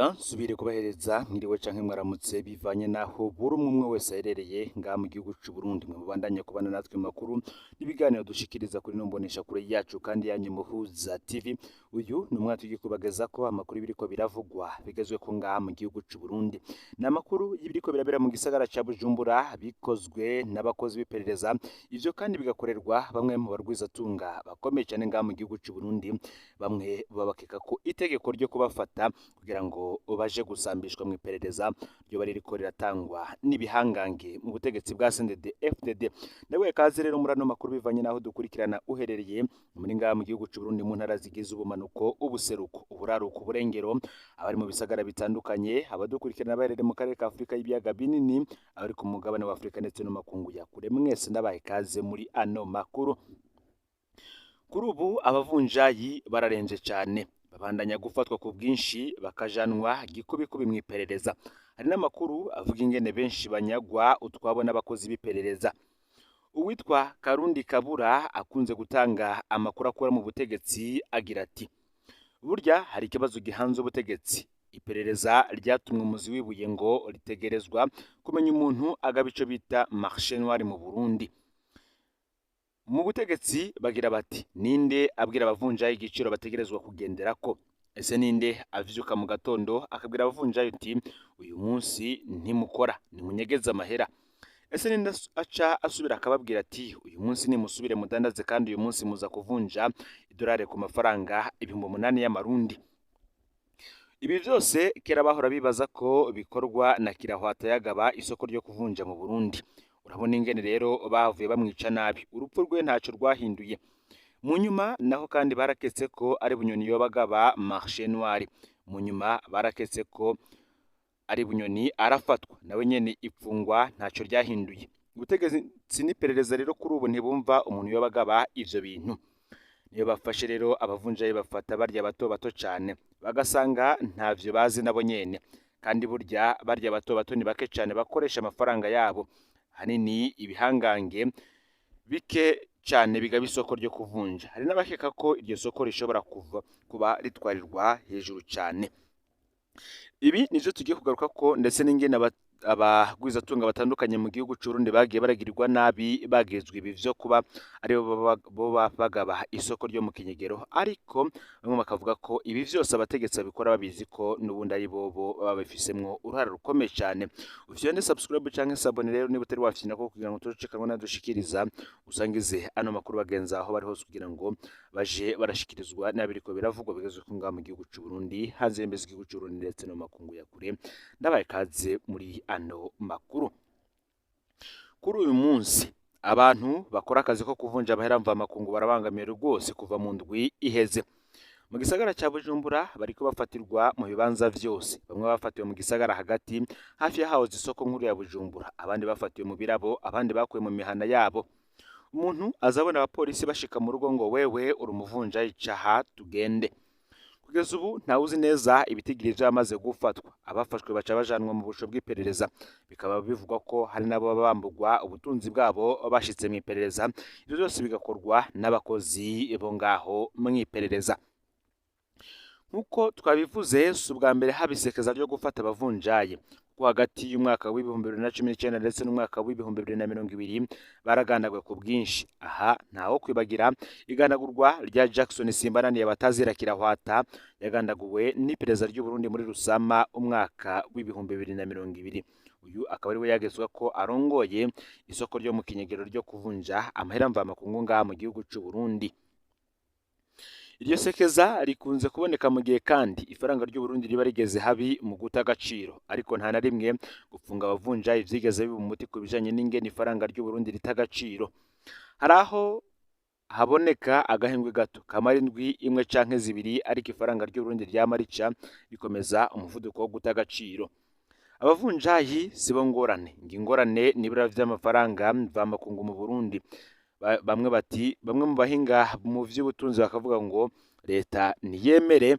Reka nsubire kubahereza mwiriwe canke mwaramutse, bivanye naho buri umwe umwe wese aherereye ngaha mu gihugu c'u Burundi. Mwe mubandanya kubana natwe mu makuru n'ibiganiro dushikiriza kuri ino mboneshakure yacu kandi yanyu, Muhuza TV. Uyu ni umwanya tugiye kubagezako amakuru y'ibiriko biravugwa bigezweko ngaha mu gihugu c'u Burundi. Ni amakuru y'ibiriko birabera mu gisagara ca Bujumbura, bikozwe n'abakozi b'iperereza, ivyo kandi bigakorerwa bamwe mu barwizatunga bakomeye cane ngaha mu gihugu c'u Burundi. Bamwe babakeka ko itegeko ryo kubafata kugira ngo baje gusambishwa mu iperereza ryoba ririko riratangwa n'ibihangange mu butegetsi bwa CNDD FDD. Ndaguhaye kaze rero muri ano makuru, bivanye n'aho dukurikirana uherereye muri ngaha mu gihugu c'u Burundi, mu ntara zigize ubumanuko, ubuseruko, uburaruko, uburengero, abari mu bisagara bitandukanye, abadukurikirana baherereye mu karere ka Afurika y'Ibiyaga Binini, abari ku mugabane wa Afurika ndetse no makungu ya kure, mwese ndabaye kaze muri ano makuru. Kuri ubu abavunjayi bararenze cane, babandanya gufatwa ku bwinshi, bakajanwa gikubikubi mu iperereza. Hari n'amakuru avuga ingene benshi banyagwa utwabo n'abakozi b'iperereza. Uwitwa Karundi Kabura akunze gutanga amakuru akura mu butegetsi agira ati: "Burya hari ikibazo gihanze ubutegetsi. Iperereza ryatumwe umuzi w'ibuye ngo ritegerezwa kumenya umuntu agaba ico bita marché noir mu Burundi." Mu butegetsi bagira bati: "Ninde abwira abavunjayi igiciro bategerezwa kugenderako? Ese ninde avyuka mu gatondo akabwira abavunjayi uti: 'Uyu munsi ntimukora, nimunyegeze amahera'? Ese ninde aca asubira akababwira ati: 'Uyu munsi nimusubire mudandaze, kandi uyu munsi muza kuvunja idolari ku mafaranga 8000 y'amarundi'?" Ibi vyose kera bahora bibaza ko bikorwa na Kirahwata yagaba isoko ryo kuvunja mu Burundi. Urabona ingene rero bavuye bamwica nabi, urupfu rwe ntaco rwahinduye. Mu nyuma naho kandi baraketse ko ari Bunyoni yoba agaba marché noir. Mu nyuma baraketse ko ari Bunyoni, arafatwa, nawe nyene ipfungwa ntaco ryahinduye. Ubutegetsi n'iperereza rero kuri ubu ntibumva umuntu yoba agaba ivyo bintu. Niyo bafashe rero abavunjayi, bafata barya bato bato cane, bagasanga ntavyo bazi nabo nyene. Kandi burya barya bato bato ni bake cane bakoresha amafaranga yabo, hanini ibihangange bike cane bigaba isoko ryo kuvunja. Hari n'abakeka ko iryo soko rishobora kuva kuba ritwarirwa hejuru cane. Ibi nivyo tugiye kugaruka ko, ndetse n'ingene abagwizatunga batandukanye mu gihugu c'Uburundi bagiye baragirirwa nabi, bagizwe ibi vyo kuba aribo boba bagaba isoko ryo mu kinyegero. Ariko bamwe bakavuga ko ibi vyose abategetsi babikora babizi, ko n'ubundi ari bobo baba babifisemwo uruhara rukomeye cane. Ufyonde subscribe canke s'abonner rero niba utari wafyina ko, kugira ngo tucikanwe nadushikiriza. Usangize ano makuru bagenzi aho bari hose, kugira ngo baje barashikirizwa n'abiriko biravugwa bigezwe ko ngaha mu gihugu c'u Burundi, hanze y'imbizi z'igihugu c'u Burundi ndetse no mu makungu ya kure. Ndabaye kaze muri ano makuru. Kuri uyu munsi abantu bakora akazi ko kuvunja amahera mvamakungu barabangamiye rwose. Kuva mu ndwi iheze mu gisagara ca Bujumbura bariko bafatirwa mu bibanza vyose. Bamwe bafatiwe mu gisagara hagati, hafi y'ahahoze isoko nkuru ya Bujumbura, abandi bafatiwe mu birabo, abandi bakuwe mu mihana yabo. Umuntu azabona abapolisi bashika mu rugo ngo: "Wewe uri umuvunjayi, caha tugende." Kugeza ubu ntawuzi neza ibitigiri vy'abamaze gufatwa. Abafashwe baca bajanwa mu busho bw'iperereza, bikaba bivugwa ko hari n'abo baba bambugwa ubutunzi bwabo bashitse mw'iperereza. Ivyo vyose bigakorwa n'abakozi bo ngaho mw'iperereza. Nk'uko twabivuze, si ubwa mbere haba isekeza ryo gufata abavunjayi, kuko hagati y'umwaka w'2019 ndetse n'umwaka w'2020 baragandaguwe ku bwinshi. Aha ntawo kwibagira igandagurwa rya Jackson Simbananiye batazira Kirahwata, yagandaguwe n'iperereza ry'u Burundi muri Rusama umwaka w'2020. Uyu akaba ari we yagezwa ko arongoye isoko ryo mu kinyegero ryo kuvunja amahera mvamakungu ngaha mu gihugu c'u Burundi. Iryo sekeza rikunze kuboneka mu gihe kandi ifaranga ry'u Burundi riba rigeze habi mu guta agaciro, ariko nta na rimwe gufunga abavunjayi vyigeze biba umuti ku bijanye n'ingene ifaranga ry'u Burundi rita agaciro. Hari aho haboneka agahengwe gato kamara indwi imwe canke zibiri, ariko ifaranga ry'u Burundi ryama rica rikomeza umuvuduko wo guta agaciro. Abavunjayi sibo ngorane, ngo ingorane n'ibura vy'amafaranga mvamakungu mu Burundi. Bamwe bati, bamwe mu bahinga mu vy'ubutunzi bakavuga ngo leta niyemere.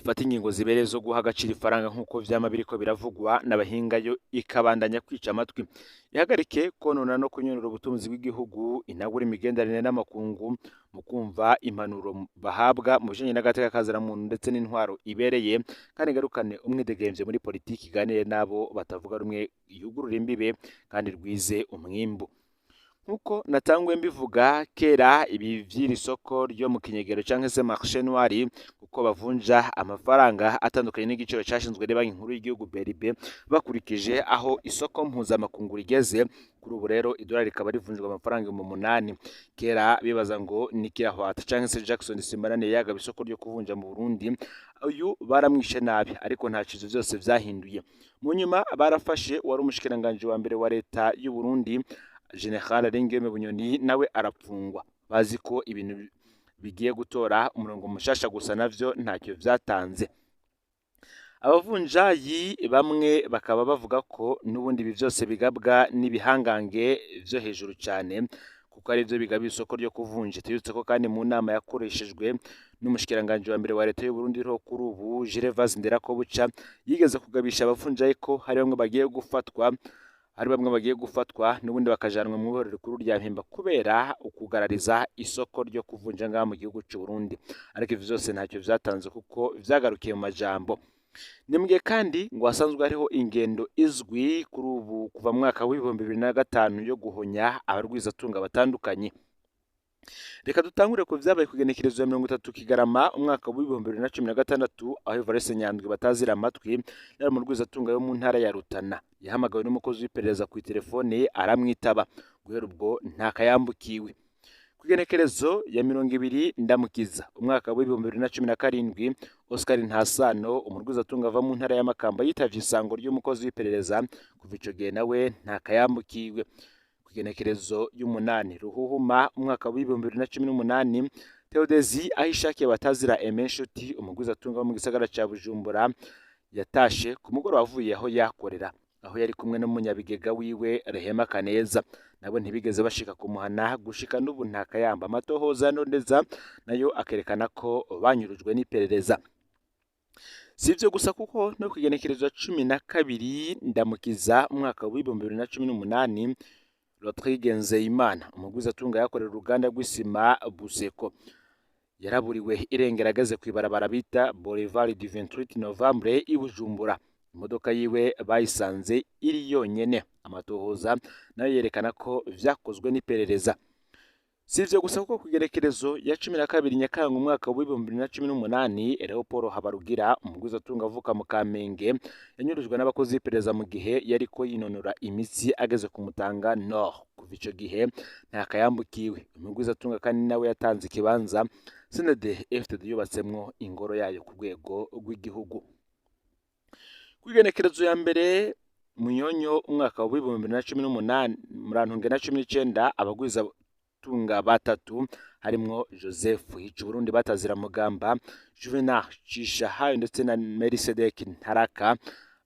Ifata ingingo zibereye zo guha agaciro ifaranga nk'uko vyama biriko biravugwa n'abahinga, yo ikabandanya kwica amatwi. Ihagarike konona no kunyonora ubutunzi bw'igihugu, inagura imigenderanire n'amakungu mu kumva impanuro bahabwa mu bijanye n'agateka kaziramuntu ndetse n'intwaro ibereye, kandi igarukane umwidegemvyo muri politiki, iganire n'abo batavuga rumwe, yugurure imbibe kandi rwize umwimbu. Nkuko natanguye mbivuga kera, ibi vy'iri soko ryo mu kinyegero canke se marché noir, kuko bavunja amafaranga atandukanye n'igiciro cashinzwe ni Banki Nkuru y'igihugu BRB bakurikije aho isoko mpuzamakungu rigeze. Kuri ubu rero idolari rikaba rivunjwa amafaranga 8000. Kera bibaza ngo ni Kirahwata canke se Jackson Simbananiye yagaba isoko ryo kuvunja mu Burundi, uyu baramwishe nabi, ariko ntaco ivyo vyose vyahinduye. Mu nyuma barafashe wari umushikiranganji wa mbere wa leta y'u Burundi, General Alain Bunyoni, nawe arapfungwa, bazi ko ibintu bigiye gutora umurongo mushasha, gusa navyo ntacyo vyatanze. Abavunjayi bamwe bakaba bavuga ko n'ubundi ibi vyose bigabwa n'ibihangange vyo hejuru cane, kuko ari vyo bigaba isoko ryo kuvunja. Tubibutse ko kandi mu nama yakoreshejwe n'umushikiranganji wa mbere wa leta y'u Burundi iriho kuri ubu, Gervais Nderakobuca, yigeze kugabisha abavunjayi ko hari bamwe bagiye gufatwa n'ubundi bakajanwa mu ibohero rikuru rya Mpimba kubera ukugarariza isoko ryo kuvunja ngaha mu gihugu c'u Burundi. Ariko ivyo vyose ntacyo vyatanze kuko vyagarukiye mu majambo. Ni mugihe kandi ngo hasanzwe hariho ingendo izwi kuri ubu kuva mu mwaka w'2005 yo guhonya abarwizatunga batandukanye. Reka dutangure ku vyabaye ku igenekerezo ya 30 Kigarama umwaka w'2016, aho Evariste Nyandwi batazira amatwi yari umurwizatunga yo mu ntara ya Rutana yahamagawe n'umukozi w'iperereza ku telefone aramwitaba. Guhera ubwo nta kayambukiwe. Ku igenekerezo ya 20 Ndamukiza umwaka w'2017, Oscar Ntasano, umurwizatunga ava mu ntara ya Makamba, yitavye isango ry'umukozi w'iperereza. Kuva ico gihe nawe nta kayambukiwe. Ku igenekerezo y'umunani Ruhuhuma umwaka w'2018, Theodezi Ahishakiye batazira Aime Nshuti, umurwizatunga wo mu gisagara ca Bujumbura, yatashe ku mugoroba avuye aho yakorera, aho yari kumwe n'umunyabigega wiwe Rehema Kaneza. Nabo ntibigeze bashika kumuhana, gushika n'ubu nta kayamba. Amatohoza ndondeza nayo akerekana ko banyurujwe n'iperereza. Si ivyo gusa, kuko no ku igenekerezo 12 Ndamukiza umwaka w'2018, Rodrigue Nzeyimana, umugwizatunga yakorera uruganda rw'isima Buseko, yaraburiwe irengero ageze kw'ibarabara bita Boulevard du 28 Novembre i Bujumbura. Imodoka yiwe bayisanze iri yonyene. Amatohoza nayo yerekana ko vyakozwe n'iperereza. Si ivyo gusa, kuko ku igenekerezo ya 12 Nyakanga umwaka w'2018, Leopold Habarugira, umugwizatunga avuka mu Kamenge, yanyurujwe n'abakozi b'iperereza mu gihe yariko yinonora imitsi ageze ku Mutanga Nord. Kuva ico gihe nta kayambukiwe. Umugwizatunga kandi nawe yatanze ikibanza CNDD FDD yubatsemwo ingoro yayo ku rwego rw'igihugu. Ku igenekerezo ya 1 Munyonyo umwaka w'2018, murantunge, na 19, abagwizatunga batatu harimwo Joseph Hicuburundi batazira Mugamba, Juvenal Cishahayo ndetse na Melisedek Ntaraka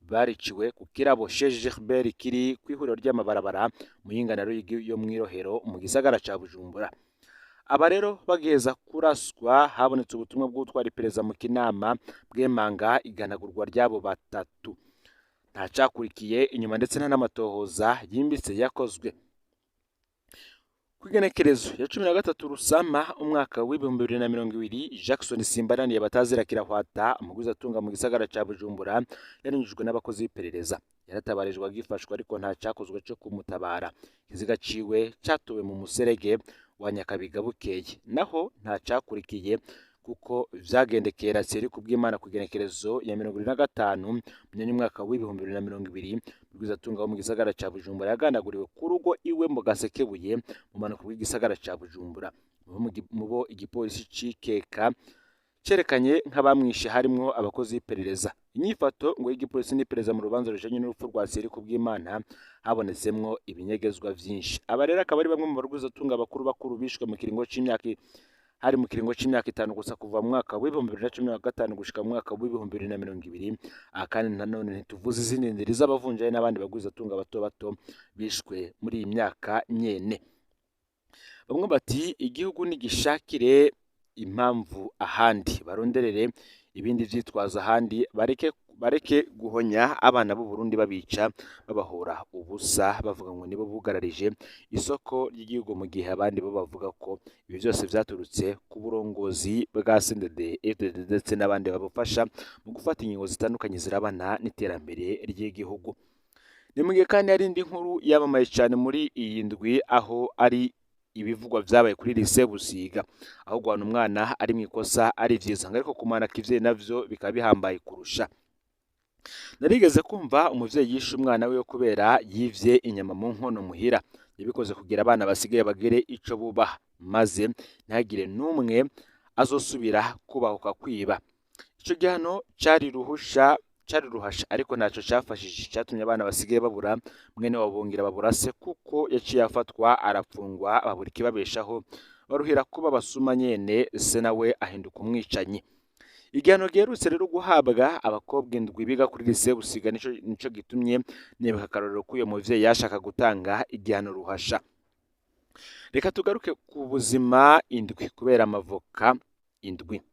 bariciwe ku kirabo Chez Gilbert kiri kw'ihuriro ry'amabarabara Muyinga na Ruyigi yo mw'Irohero mu gisagara ca Bujumbura. Aba rero bagiheza kuraswa, habonetse ubutumwa bw'utwara iperereza mu Kinama bwemanga iganagurwa ry'abo batatu. Nta cakurikiye inyuma ndetse nta n'amatohoza yimbitse yakozwe. Ku igenekerezo ya 13 Rusama umwaka w'2020, Jackson Simbananiye batazira Kirahwata, umugwizatunga mu gisagara ca Bujumbura, yarinjijwe n'abakozi b'iperereza. Yaratabarijwe agifashwa, ariko nta cakozwe co kumutabara. Ikiziga ciwe catowe mu muserege wa Nyakabiga bukeye, naho nta cakurikiye kuko vyagendekeye Thierry Kubwimana ku igenekerezo ya 75 Munyonyo umwaka w'2020, umugwizatunga wo mu gisagara ca Bujumbura, yagandaguriwe ku rugo iwe mu Gasekebuye mu manuko bw'igisagara ca Bujumbura. Mu bo igipolisi cikeka cerekanye nk'abamwishe harimwo abakozi b'iperereza. Inyifato ngo y'igipolisi n'iperereza mu rubanza rujanye n'urupfu rwa Thierry Kubwimana habonetsemwo ibinyegezwa vyinshi. Aba rero akaba ari bamwe mu barwizatunga bakuru bakuru bishwe mu kiringo c'imyaka, hari mu kiringo c'imyaka 5 gusa, kuva mu mwaka w'2015 gushika mu mwaka w'2020. Aha kandi nanone ntituvuze izindi ndiri z'abavunjayi n'abandi bagwizatunga bato bato bishwe muri iyi myaka nyene. Bamwe bati igihugu nigishakire impamvu ahandi, baronderere Ibindi vyitwaza ahandi, bareke guhonya abana b'u Burundi babica babahora ubusa, bavuga ngo nibo bugararije isoko ry'igihugu, mu gihe abandi bo bavuga ko ibi vyose vyaturutse ku burongozi bwa CNDD FDD ndetse n'abandi babufasha mu gufata ingingo zitandukanye zirabana n'iterambere ry'igihugu. Ni mu gihe kandi hari indi nkuru yamamaye cyane muri iyi ndwi, aho ari ibivugwa vyabaye kuri lycée Busiga, aho guhana umwana ari mu ikosa ari vyiza, ariko kumana kivyeyi navyo bikaba bihambaye kurusha. Narigeze kumva umuvyeyi yishe umwana wiwe kubera yivye inyama mu nkono muhira. Yabikoze kugira abana basigaye bagire ico bubaha, maze ntihagire n'umwe azosubira kubahuka kwiba. Ico gihano cari ruhusha, cari ruhasha, ariko ntaco cafashije. Catumye abana basigaye babura mwene wabo, bongera babura se, kuko yaciye afatwa arafungwa, babura ikibabeshaho, baruhira kuba basuma nyene, se nawe ahinduka umwicanyi. Igihano giherutse rero guhabwa abakobwa indwi biga kuri lycée Busiga nico gitumye nibuka akarorero k'uyo muvyeyi yashaka gutanga igihano ruhasha. Reka tugaruke ku buzima indwi kubera amavoka indwi.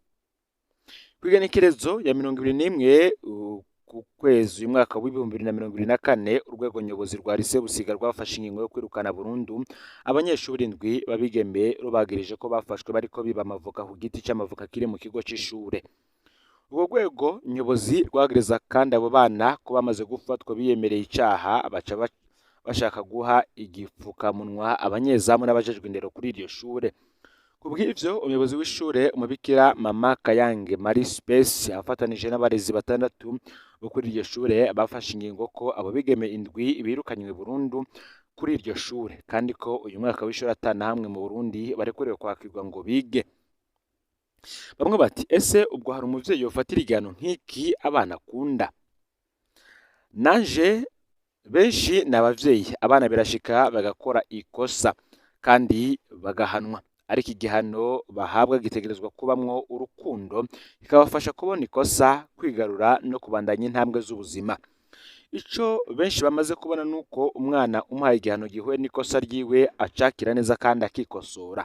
Kw'igenekerezo ya 21 ku kwezi uyu mwaka w'2024, urwego nyobozi rwa lycée Busiga rwafashe ingingo yo kwirukana burundu abanyeshuri indwi babigeme, rubagirije ko bafashwe bariko biba amavoka ku giti c'amavoka kiri mu kigo c'ishure. Urwo rwego nyobozi rwagiriza kandi abo bana ko bamaze gufatwa biyemereye icaha, baca bashaka guha igipfukamunwa abanyezamu n'abajejwe indero kuri iryo shure. Kubw'ivyo, umuyobozi w'ishure, umubikira Mama Kayange Marie Space, afatanije n'abarezi batandatu bo kuri iryo shure, bafashe ingingo ko abo bigeme indwi birukanywe burundu kuri iryo shure, kandi ko uyu mwaka w'ishure atana hamwe mu Burundi barekuriwe kwakirwa ngo bige. Bamwe bati: "Ese ubwo hari umuvyeyi yofatira igihano nk'iki abana akunda?" Nanje benshi ni abavyeyi, abana birashika bagakora ikosa kandi bagahanwa, ariko igihano bahabwa gitegerezwa kubamwo urukundo, kikabafasha kubona ikosa, kwigarura no kubandanya intambwe z'ubuzima. Ico benshi bamaze kubona nuko umwana umuhaye igihano gihuye n'ikosa ryiwe acakira neza kandi akikosora.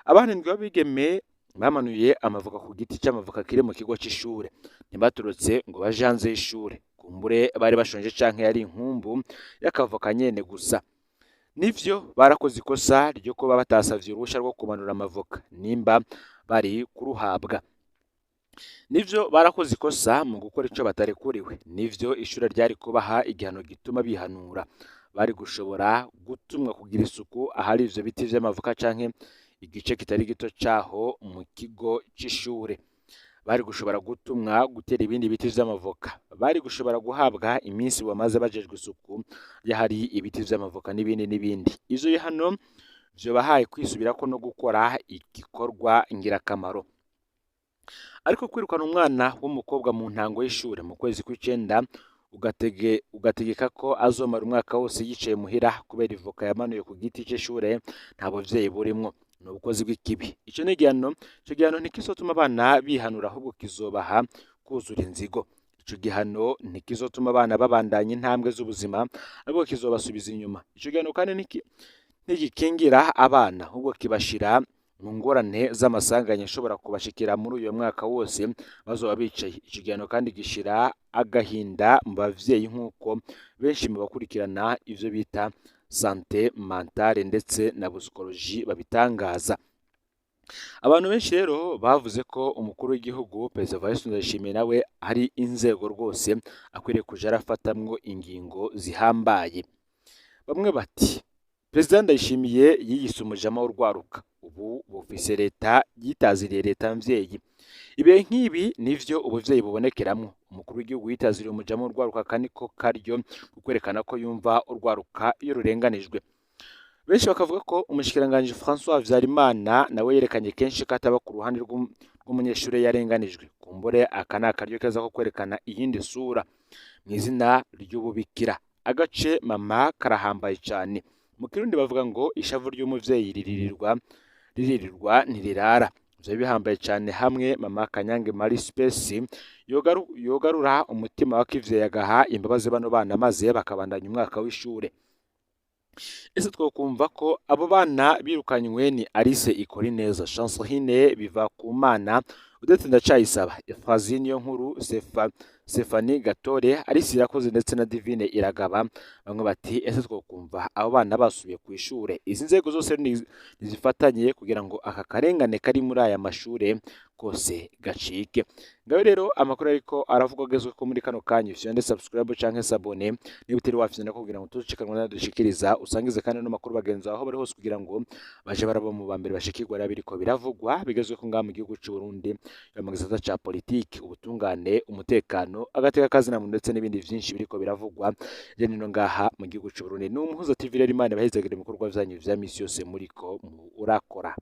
Abana indwi b'abigeme bamanuye amavoka ku giti c'amavoka kiri mu kigo c'ishure, ntibaturutse ngo baje hanze y'ishure. Kumbure bari bashonje canke yari inkumbu y'akavoka nyene gusa. Nivyo, barakoze ikosa ryo kuba batasavye uruhusha rwo kumanura amavoka nimba bari kuruhabwa. Nivyo, barakoze ikosa mu gukora ico batarekuriwe. Nivyo, ishure ryari kubaha igihano gituma bihanura. Bari gushobora gutumwa kugira isuku ahari ivyo biti vy'amavoka canke igice kitari gito caho mu kigo c'ishure. Bari gushobora gutumwa gutera ibindi biti vy'amavoka. Bari gushobora guhabwa iminsi bamaze bajejwe isuku y'ahari ibiti vy'amavoka, n'ibindi n'ibindi. Ivyo bihano vyobahaye kwisubirako no gukora igikorwa ngirakamaro. Ariko kwirukana umwana w'umukobwa mu ntango y'ishure mu kwezi kw'icenda, ugategeka ko azomara umwaka wose yicaye muhira kubera ivoka yamanuye ku giti c'ishure, nta buvyeyi burimwo, ni ubukozi bw'ikibi. Ico ni igihano, ico gihano ntikizotuma abana bihanura, ahubwo kizobaha kuzura inzigo. Ico gihano ntikizotuma abana babandanya intambwe z'ubuzima, ahubwo kizobasubiza inyuma. Ico gihano kandi ntigikingira abana, ahubwo kibashira mu ngorane z'amasanganya ashobora kubashikira muri uyo mwaka wose bazoba bicaye. Ico gihano kandi gishira agahinda mu bavyeyi, nk'uko benshi mu bakurikirana ivyo bita santé mentale ndetse na psychologie babitangaza. Abantu benshi rero bavuze ko umukuru w'igihugu, Perezida Evariste Ndayishimiye, nawe hari inzego rwose akwiriye kuja arafatamwo ingingo zihambaye. Bamwe bati: "Perezida Ndayishimiye yiyise umujama w'urwaruka, ubu bufise leta yitaziriye leta mvyeyi. Ibihe nk'ibi nivyo ubuvyeyi bubonekeramwo. Umukuru w'igihugu yitaziriye umujama w'urwaruka, kandi ko karyo kukwerekana ko yumva urwaruka iyo rurenganijwe." Benshi bakavuga ko umushikiranganji François Habyarimana nawe yerekanye kenshi ko ataba ku ruhande rw'umunyeshure yarenganijwe. Kumbure aka ni akaryo keza ko kwerekana iyindi sura mu izina ry'ububikira. Agace mama karahambaye cane. Mu Kirundi bavuga ngo ishavu ry'umuvyeyi riririrwa ntirirara. Ivyo bihambaye cane hamwe mama Kanyange Marie Space yogarura umutima wa kivyeyi, agaha imbabazi bano bana, maze bakabandanya umwaka w'ishure. Ese twokumva ko abo bana birukanywe ni Alice Ikorineza, Chanceline Biva ku Mana, Odette Ndacayisaba, Euphrasie Niyonkuru, Stephanie Gatore, Alice Irakoze ndetse na Divine Iragaba. Bamwe bati: "Ese twokumva abo bana basubiye ku ishure?" Izi nzego zose nizifatanye kugira ngo aka karengane kari muri aya mashure kose gacike. Ngaho rero amakuru ariko aravugwa agezwe ko muri kano kanya, ufyonde subscribe canke s'abonner niba utari wafyonda kugira ngo tuzicanwa nadushikiriza, usangize kandi no makuru bagenzi aho bari hose kugira ngo baje baraba mu ba mbere bashikirwa rero biriko biravugwa bigezwe ko ngaha mu gihugu c'u Burundi, mu gisata ca politiki, ubutungane, umutekano, agateka kazina muntu ndetse n'ibindi vyinshi biriko biravugwa hirya no ngaha mu gihugu c'u Burundi. Ni Umuhuza TV rero, Imana ibahezagire mu bikorwa vyanyu vya misi yose muriko murakora.